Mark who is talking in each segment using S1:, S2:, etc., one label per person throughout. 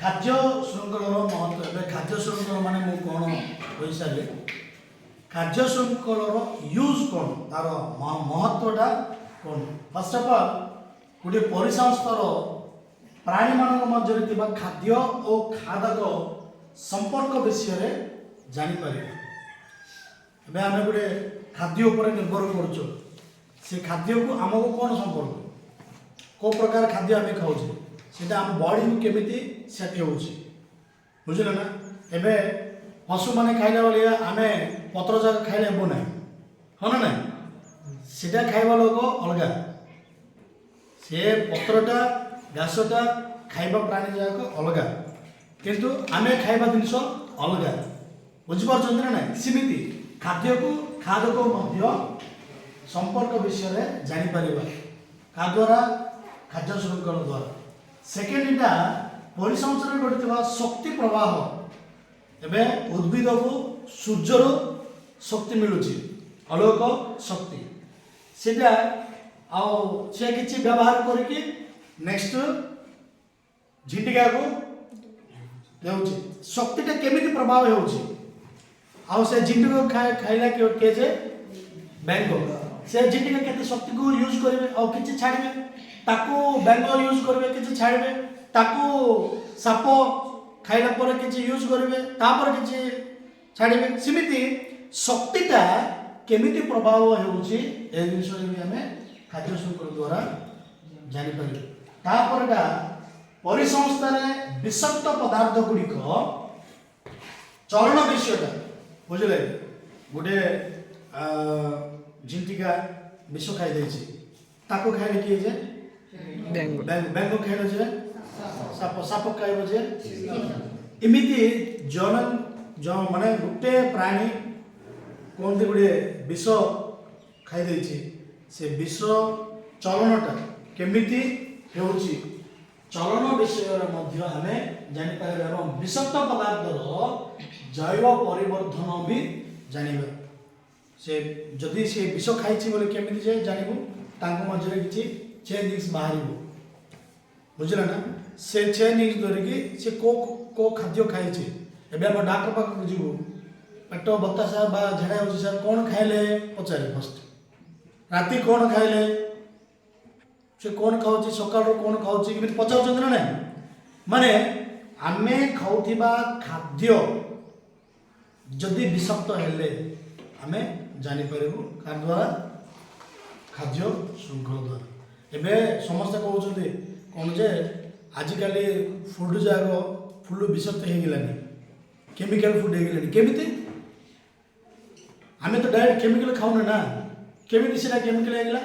S1: ଖାଦ୍ୟ ଶୃଙ୍ଖଳର ମହତ୍ଵ। ଏବେ ଖାଦ୍ୟ ଶୃଙ୍ଖଳ ମାନେ ମୁଁ କ'ଣ କହିସାରିଲି। ଖାଦ୍ୟ ଶୃଙ୍ଖଳର ୟୁଜ୍ କ'ଣ, ତାର ମହତ୍ଵଟା କ'ଣ? ଫାର୍ଷ୍ଟ ଅଫ୍ ଅଲ୍, ଗୋଟିଏ ପରିସଂସ୍ଥାର ପ୍ରାଣୀମାନଙ୍କ ମଧ୍ୟରେ ଥିବା ଖାଦ୍ୟ ଓ ଖାଦକ ସମ୍ପର୍କ ବିଷୟରେ ଜାଣିପାରିବା। ଏବେ ଆମେ ଗୋଟେ ଖାଦ୍ୟ ଉପରେ ନିର୍ଭର କରୁଛୁ। ସେ ଖାଦ୍ୟକୁ ଆମକୁ କ'ଣ ସମ୍ପର୍କ, କେଉଁ ପ୍ରକାର ଖାଦ୍ୟ ଆମେ ଖାଉଛେ, ସେଇଟା ଆମ ବଡ଼ିକୁ କେମିତି ସେଟ୍ ହେଉଛି, ବୁଝିଲେ ନା? ଏବେ ପଶୁମାନେ ଖାଇଲା ଭଳିଆ ଆମେ ପତ୍ର ଯାକ ଖାଇଲେ ହେବ ନାହିଁ, ହଁ ନା ନାହିଁ? ସେଇଟା ଖାଇବା ଲୋକ ଅଲଗା, ସେ ପତ୍ରଟା ଘାସଟା ଖାଇବା ପ୍ରାଣୀ ଯାକ ଅଲଗା, କିନ୍ତୁ ଆମେ ଖାଇବା ଜିନିଷ ଅଲଗା। ବୁଝିପାରୁଛନ୍ତି ନା ନାହିଁ? ସେମିତି ଖାଦ୍ୟକୁ ଖାଦକ ମଧ୍ୟ ସମ୍ପର୍କ ବିଷୟରେ ଜାଣିପାରିବା। କାହା ଦ୍ୱାରା? ଖାଦ୍ୟ ଶୃଙ୍ଖଳ ଦ୍ୱାରା। ସେକେଣ୍ଡଟା, ପରିସଂସ୍ଥାରେ ଘଟୁଥିବା ଶକ୍ତି ପ୍ରବାହ। ଏବେ ଉଦ୍ଭିଦକୁ ସୂର୍ଯ୍ୟରୁ ଶକ୍ତି ମିଳୁଛି, ଆଲୋକ ଶକ୍ତି। ସେଇଟା ଆଉ ସେ କିଛି ବ୍ୟବହାର କରିକି ନେକ୍ସଟ ଝିଣ୍ଟିକାକୁ ଦେଉଛି। ଶକ୍ତିଟା କେମିତି ପ୍ରଭାବ ହେଉଛି? ଆଉ ସେ ଝିଣ୍ଟିକା ଖାଇଲା କିଏ ଯେ ବେଙ୍ଗ, ସେ ଝିଣ୍ଟିକା କେତେ ଶକ୍ତିକୁ ୟୁଜ୍ କରିବେ ଆଉ କିଛି ଛାଡ଼ିବେ। ତାକୁ ବେଙ୍ଗ ୟୁଜ୍ କରିବେ, କିଛି ଛାଡ଼ିବେ। ତାକୁ ସାପ ଖାଇଲା ପରେ କିଛି ୟୁଜ୍ କରିବେ, ତାପରେ କିଛି ଛାଡ଼ିବେ। ସେମିତି ଶକ୍ତିଟା କେମିତି ପ୍ରଭାବ ହେଉଛି, ଏ ଜିନିଷରେ ବି ଆମେ ଖାଦ୍ୟ ଶୃଙ୍ଖଳ ଦ୍ୱାରା ଜାଣିପାରିବୁ। ତାପରେଟା, ପରିସଂସ୍ଥାରେ ବିଷାକ୍ତ ପଦାର୍ଥ ଗୁଡ଼ିକ ଚଳନ ବିଷୟଟା। ବୁଝିଲେ, ଗୋଟେ ଝିଣ୍ଟିକା ବିଷ ଖାଇ ଦେଇଛି, ତାକୁ ଖାଇଲେ କିଏ ଯେ
S2: ବେଙ୍ଗ।
S1: ବେଙ୍ଗ। ବେଙ୍ଗ ଖାଇଲେ ଯେ ସାପ, ସାପ ଖାଇବ ଯେ, ଏମିତି ଜଣ ମାନେ ଗୋଟେ ପ୍ରାଣୀ କୁହନ୍ତି ଗୋଟେ ବିଷ ଖାଇ ଦେଇଛି, ସେ ବିଷ ଚଳନଟା କେମିତି ହେଉଛି, ଚଳନ ବିଷୟରେ ମଧ୍ୟ ଆମେ ଜାଣିପାରିବା ଏବଂ ବିଷାକ୍ତ ପଦାର୍ଥର ଜୈବ ପରିବର୍ତ୍ତନ ବି ଜାଣିବା। ସେ ଯଦି ସେ ବିଷ ଖାଇଛି ବୋଲି କେମିତି ଯେ ଜାଣିବୁ? ତାଙ୍କ ମଧ୍ୟରେ କିଛି ଚେଞ୍ଜିଙ୍ଗସ୍ ବାହାରିବ, ବୁଝିଲେ ନା? ସେ ଚେଞ୍ଜିଙ୍ଗସ୍ ଧରିକି ସେ କେଉଁ କେଉଁ ଖାଦ୍ୟ ଖାଇଛି। ଏବେ ଆମ ଡାକ୍ତର ପାଖକୁ ଯିବୁ, ପେଟ ବଥା ସାର୍ ବା ଝାଡ଼ା ହେଉଛି ସାର୍, କ'ଣ ଖାଇଲେ ପଚାରେ ଫାଷ୍ଟ। ରାତି କ'ଣ ଖାଇଲେ, ସେ କ'ଣ ଖାଉଛି, ସକାଳୁ କ'ଣ ଖାଉଛି, ଏମିତି ପଚାରୁଛନ୍ତି ନା ନାହିଁ? ମାନେ ଆମେ ଖାଉଥିବା ଖାଦ୍ୟ ଯଦି ବିଷାକ୍ତ ହେଲେ ଆମେ ଜାଣିପାରିବୁ। କାହା ଦ୍ୱାରା? ଖାଦ୍ୟ ଶୃଙ୍ଖଳ ଦ୍ୱାରା। ଏବେ ସମସ୍ତେ କହୁଛନ୍ତି କ'ଣ ଯେ ଆଜିକାଲି ଫୁଡ଼ ଯାକ ଫୁଲ ବିଷାକ୍ତ ହେଇଗଲାଣି, କେମିକାଲ ଫୁଡ଼ ହେଇଗଲାଣି। କେମିତି? ଆମେ ତ ଡାଇରେକ୍ଟ କେମିକାଲ ଖାଉନେ ନା। କେମିତି ସେଟା କେମିକାଲ ହେଇଗଲା?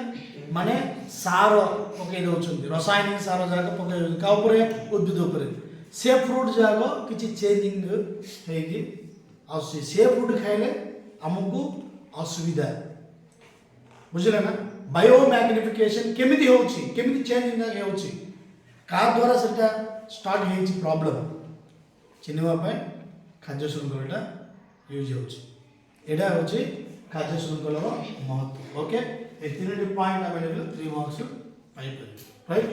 S1: ମାନେ ସାର ପକେଇ ଦେଉଛନ୍ତି, ରାସାୟନିକ ସାର ଯାକ ପକେଇ ଦେଉଛନ୍ତି। କାହା ଉପରେ? ଉଦ୍ଭିଦ ଉପରେ। ସେ ଫ୍ରୁଟ୍ ଯାକ କିଛି ଚେଞ୍ଜିଂ ହେଇକି ଆସୁଛି। ସେ ଫ୍ରୁଟ୍ ଖାଇଲେ ଆମକୁ ଅସୁବିଧା, ବୁଝିଲେ ନା? ବାୟୋ ମ୍ୟାଗ୍ନିଫିକେସନ୍ କେମିତି ହେଉଛି, କେମିତି ଚେଞ୍ଜିଂ ହେଉଛି, କାହା ଦ୍ୱାରା ସେଟା ଷ୍ଟାର୍ଟ ହେଇଛି ପ୍ରୋବ୍ଲେମ୍, ଚିହ୍ନିବା ପାଇଁ ଖାଦ୍ୟ ଶୃଙ୍ଖଳଟା ୟୁଜ୍ ହେଉଛି। ଏଇଟା ହେଉଛି ଖାଦ୍ୟ ଶୃଙ୍ଖଳର ମହତ୍ଵ। ଓକେ, ଏ ତିନୋଟି ପଏଣ୍ଟ ଆମେ ନେଲେ 3 ମାର୍କସ୍ ପାଇପାରିବେ, ରାଇଟ୍?